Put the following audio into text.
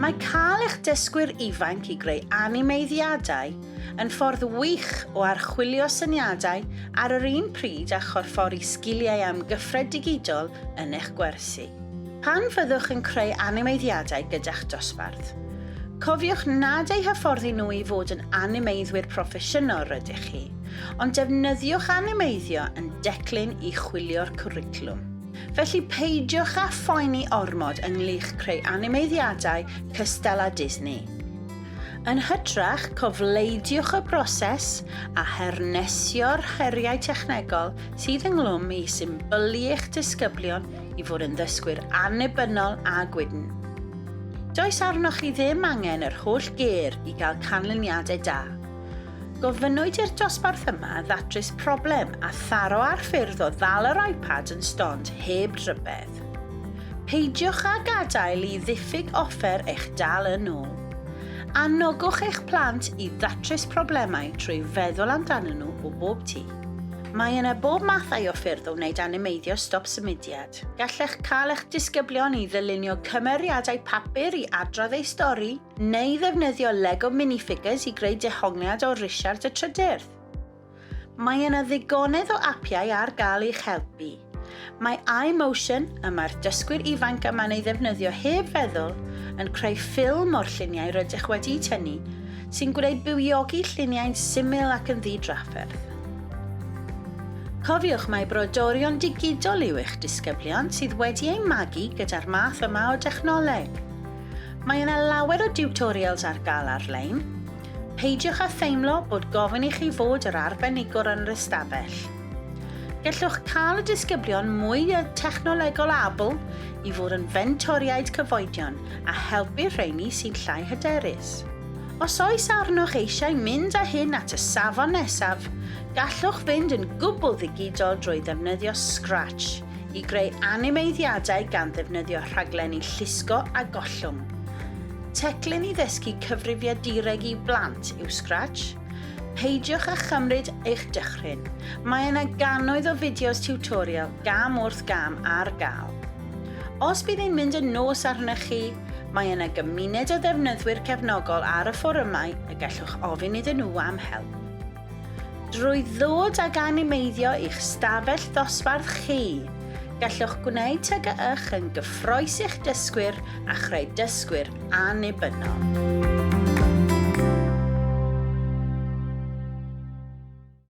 Mae cael eich dysgwyr ifanc i greu animeiddiadau yn ffordd wych o archwilio syniadau ar yr un pryd â chorffori sgiliau amgyffred digidol yn eich gwersi. Pan fyddwch yn creu animeiddiadau gyda'ch dosbarth, cofiwch nad eu hyfforddi nhw i fod yn animeiddwyr proffesiynol rydych chi, ond defnyddiwch animeiddio yn declyn i chwilio'r cwricwlwm. Felly peidiwch â phoeni ormod ynglych creu animeiddiadau cystal â Disney. Yn hytrach, cofleidiwch y broses a hernesio'r heriau technegol sydd ynghlwm i symbylu eich disgyblion i fod yn ddysgwyr annibynnol a gwydn. Does arnoch chi ddim angen yr holl gêr i gael canlyniadau da. Gofynnwyd i'r dosbarth yma ddatrys problem a tharo ar ffyrdd o ddal yr iPad yn stond heb rhybedd. Peidiwch â gadael i ddiffyg offer eich dal yn ôl. Anogwch eich plant i ddatrys problemau trwy feddwl amdanyn nhw o bob tu. Mae yna bob mathau o ffyrdd o wneud animeiddio stop symudiad. Gallech cael eich disgyblion i ddylunio cymeriadau papur i adrodd eu stori, Neu ddefnyddio Lego minifigures i greu dehongliad o Risiart y Trydydd. Mae yna ddigonedd o apiau ar gael i'ch helpu. Mae iMotion, y mae'r dysgwyr ifanc yma'n ei ddefnyddio heb feddwl, yn creu ffilm o'r lluniau rydych wedi'u tynnu, sy'n gwneud bywiogi lluniau'n syml ac yn ddi-drafferth. Cofiwch mai brodorion digidol yw eich disgyblion sydd wedi eu magu gyda'r math yma o dechnoleg. Mae yna lawer o diwtorials ar gael ar-lein. Peidiwch â theimlo bod gofyn i chi fod yr arbenigwr yn yr ystafell. Gallwch cael y disgyblion mwy technolegol abl i fod yn fentoriaid cyfoedion a helpu'r rheini sy'n llai hyderus. Os oes arnoch eisiau mynd â hyn at y safon nesaf, gallwch fynd yn gwbl ddigidol drwy ddefnyddio Scratch i greu animeiddiadau gan ddefnyddio rhaglenni llusgo a gollwng. Teclyn i ddysgu cyfrifiadureg i blant yw Scratch. Peidiwch â chymryd eich dychryn, mae yna gannoedd o fideos tiwtorial gam wrth gam ar gael. Os bydd hi'n mynd yn nos arnoch chi, mae yna gymuned o ddefnyddwyr cefnogol ar y fforymau y gallwch ofyn iddyn nhw am help. Drwy ddod ag animeiddio i'ch stafell ddosbarth chi, gallwch gwneud TGYch yn gyffrous i'ch dysgwyr a chreu dysgwyr annibynnol.